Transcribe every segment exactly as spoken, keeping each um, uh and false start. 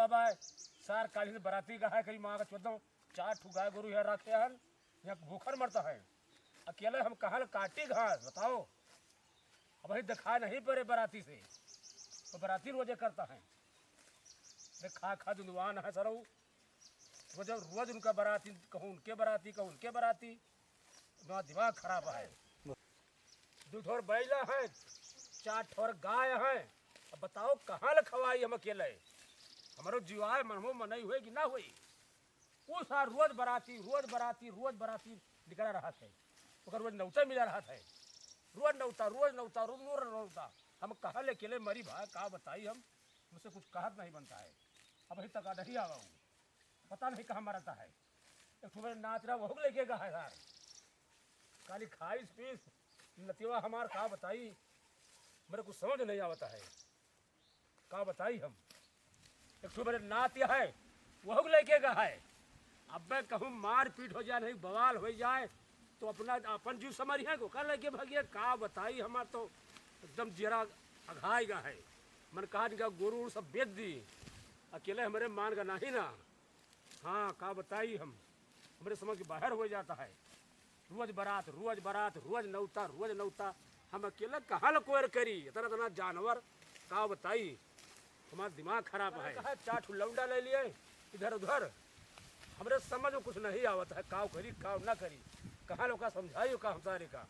भाई, सार काली से बराती का है, कहीं माँ का चौदह, चार ठो गाय गोरू यहाँ रखे हन, यहाँ भूखन मरता है। अकेले हम कहाँ ले काटी घास, बताओ? अब वही दिखाई नहीं पड़े बराती से, वो बराती रोजे करता है। अरे खा खा दुनवान है सरऊ, रोज, रोज उनका बराती, कहूँ उनके बराती, कहूँ उनके बराती, ना दिमाग खराब है। दू ठोर बैला है, चार ठोर गाय है, अब बताओ कहाँ ले खवाई हम अकेले? हमारो जीवाए मनमो मनई हुए कि ना हुई? वो सार रोज बराती, रोज बराती, रोज बराती निकला रहत है। ओकर रोज नौता मिला रहत है। रोज नौता, रोज नौता, रोज नौता। हम कहाँ ले अकेले मरी भाई, का बताई हम? मुझसे कुछ कहत नहीं बनता है। अबहीं तक आ नहीं आवा हूँ। पता नहीं कहाँ मरता है। एक ठो मेरे नाच रहा, वहू के लेके गा है यार। काली खाइस पीस, नतिवा हमार का बताई, मेरे कुछ समझ नहीं आवता है। का बताई हम? एक ठो मेरे नात है, वहू के लेके गा है। अबे कहूँ मारपीट हो जाए, नहीं बवाल हो जाए, तो अपना, अपन जीव समझ है, ओकर लेके भगिए। का बताई, हमार तो एकदम जियरा अघाई गा है। मन कहा इनका गोरू सब बेच दी, अकेले हमरे मान का नहीं ना। हाँ, का बताई हम, हमरे समझ के बाहर हो जाता है। रोज बरात, रोज बरात, रोज नौता, रोज नौता। हम अकेले कहाँ ले कोयर करी, इतना, इतना जानवर, का बताई, हमार दिमाग खराब है। कहा चार ठो लौंडा ले लिए इधर उधर, हमरे समझ में कुछ नहीं आवत है, काव करी, काव ना करी, कहाँ लोग का समझाई, का हम सारे का।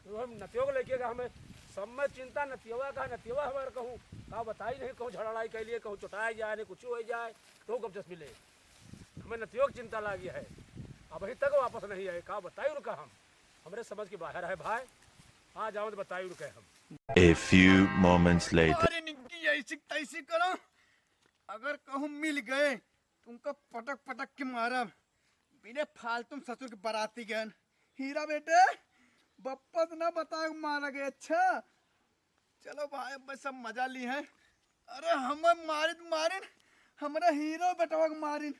तो हम नतियों को लेके गा, हमें सब में चिंता, नतियवा का, नतियवा हमार कहूँ, का बताई नहीं, कहूँ झड़ाई के लिए, कहूँ चोटाई जाए, नहीं कुछ हो जाए, तो गपजस मिले। हमें नतियों की चिंता लागी है, अबहीं तक वापस नहीं आए, का बताई उनका हम, हमरे समझ के बाहर है भाई, आ जाओ तो बताई उनके हम। A few moments later. अरे निक्की, ऐसी तैसी करो, अगर कहूँ मिल गए, तुमका पटक पटक के मारब। बिने फालतू में ससुर के बराती गन। हीरा बेटे, बप्पा से ना बताए मारा गए। अच्छा, चलो भाई, अब सब मजा ली हैं। अरे हमें मारित मारिन, हमरा हीरो बेटवा के मारिन।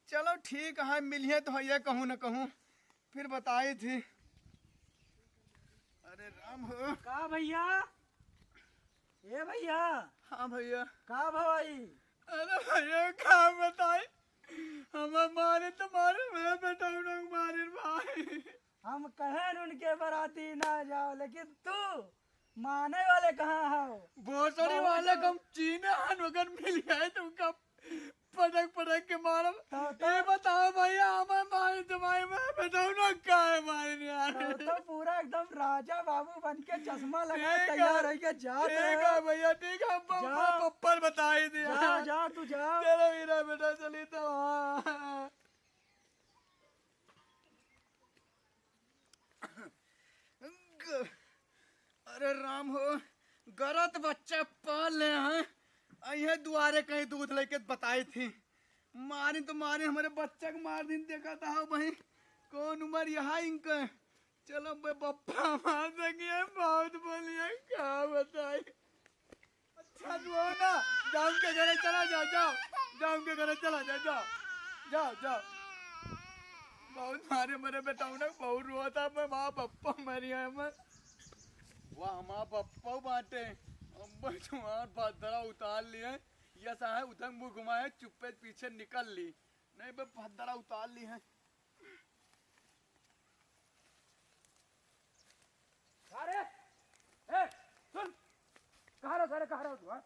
चलो ठीक है, मिलिए तो है कहूँ न कहूँ, फिर बताई थी। अरे राम हो। का भैया? ए भैया। हाँ भैया। का भवाई? अरे भैया का बताई, हमें मारे तो मारे, मेरा बेटा उन्हें मारे भाई। हम कहेन उनके बराती ना जाओ, लेकिन तू माने वाले कहाँ हो? भोसड़ी वाले को हम चीन्हे हन, मगर मिल गए तुमका पटक पटक के मारब। तो, तो ए बताओ भैया, हमें मारे तुम्हारे, मैं बताओ ना का है मारे यार। तो, तो पूरा एकदम राजा बाबू बन के चश्मा लगा ठीक है, तैयार है के जात ठीक है रहो। भैया, ठीक है, हम, हम जाओ। पप्पा ने बताई दिया। जाओ, जाओ, तू जाओ। चलो हीरा बेटा, चली तो हाँ। ग-, अरे राम हो, गरत बच्चा पाल ले हैं, अइहे दुआरे कहीं दूध लेके बताई थी। मारी तो मारी, हमरे बच्चा के मार दिन देखा था भाई, कौन उम्र यहाँ इनका। चलो बे बप्पा मार सकिए, बहुत बोलिए, का बताई। अच्छा, तू हो ना, जाओ उनके घरे चला जाओ, जाओ, जाओ उनके घरे चला जाओ, जाओ, जाओ, जाओ। बहुत मारे मरे बेटा उन्हें, बहुत रोआ था मैं, माँ पप्पा मरी है मैं। वाह, हमार पप्पा बाटे, हम बस हमार भद्रा उतार लिए, ये सा है उधर मुँह घुमाए, चुप्पे पीछे निकल ली, नहीं बे भद्रा उतार ली है। अरे, ए, सुन, कहाँ रहो सारे, कहाँ रहो तू, हाँ?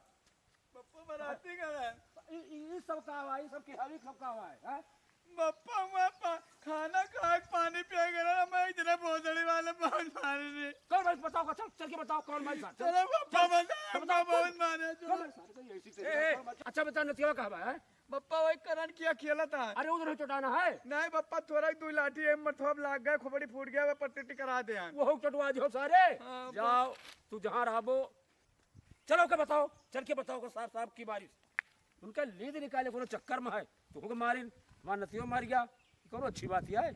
पप्पा बराती का है। ई, ई, ई सब का हुआ, ई सब की हवी सब का हुआ है, हाँ? पप्पा, मैं पा-, खाना खा के पानी पिए गया ना, मैं इतने भोसड़ी वाले बहुत मारे थे। कौन भाई बताओ, चल, चल के बताओ, कौन भाई साहब? चलो पप्पा, चल, बता, चल, पप्पा बताओ, बहुत कौन? मारे, चलो। कौन भाई साहब? कौन ऐसी चीज ए, है? ए, कौन भाई? अच्छा बता, नतिया कहाँ बा, हैं? बप्पा वही करण किया खेला था। अरे उधर ही चोटाना है। नहीं बप्पा, थोड़ा ही दो लाठी है, मथवा लाग गए, खोपड़ी फूट गया, वो पट्टी करा दे यार। वो चोटवा जो सारे। हाँ, जाओ, तू जहाँ रहबो, चलो के बताओ, चल के बताओ को साहब, साहब की बारिश। उनका लीद निकाले कोनो चक्कर में है, तो उनको मारिन, मार नतियो मार गया, कौनो अच्छी बात है?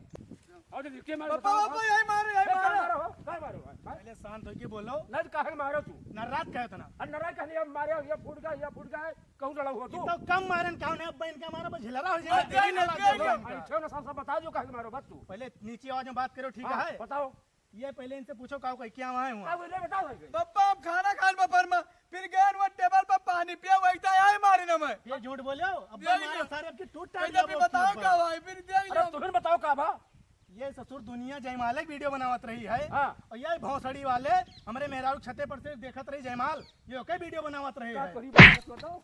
और जो लिखे मार पापा, बताओ, पापा, हाँ? यही मारो, यही ए, काय मारो। मारो हो? काय मारो हो? हाँ? पहले शांत होके बोलो। ना तो काहे मारो तू? नाराज काहे इतना? अरे नाराज काहे नहीं, अब मारे, ये फूट गया, ये फूट गया है, कहूँ लड़ा हुआ तू? इतना कम मारन, काहे नहीं, अब इनका मारो, बस झिलरा हो जाए, अरे, देरी ना अरे, लगे। अरे, अरे, सब, सब बता दो, काहे मारो, बस तू। पहले नीचे आवाज में बात करो, ठीक हाँ, है? बताओ। ये पहले इनसे पूछो, काऊ कहीं क्या वहाँ हुआ? अब इन्हें बताओ भाई। पप्पा, हम खाना खान बपर में, फिर गए वो टेबल पर पानी पिया, वही तो आए मारे ना मैं। झूठ बोले हो, अब यही मारा ना। सारे आपकी टूट टाट देबो बताओ का भाई, फिर देख अरे लो। तुम बताओ का बा? ये ससुर दुनिया जयमाले की वीडियो बनावत रही है। हाँ। और ये भौसड़ी वाले हमरे मेहरारू छते पर से देखत रही जयमाल, ये ओके वीडियो बनावत रहे का है। करी बात बताओ?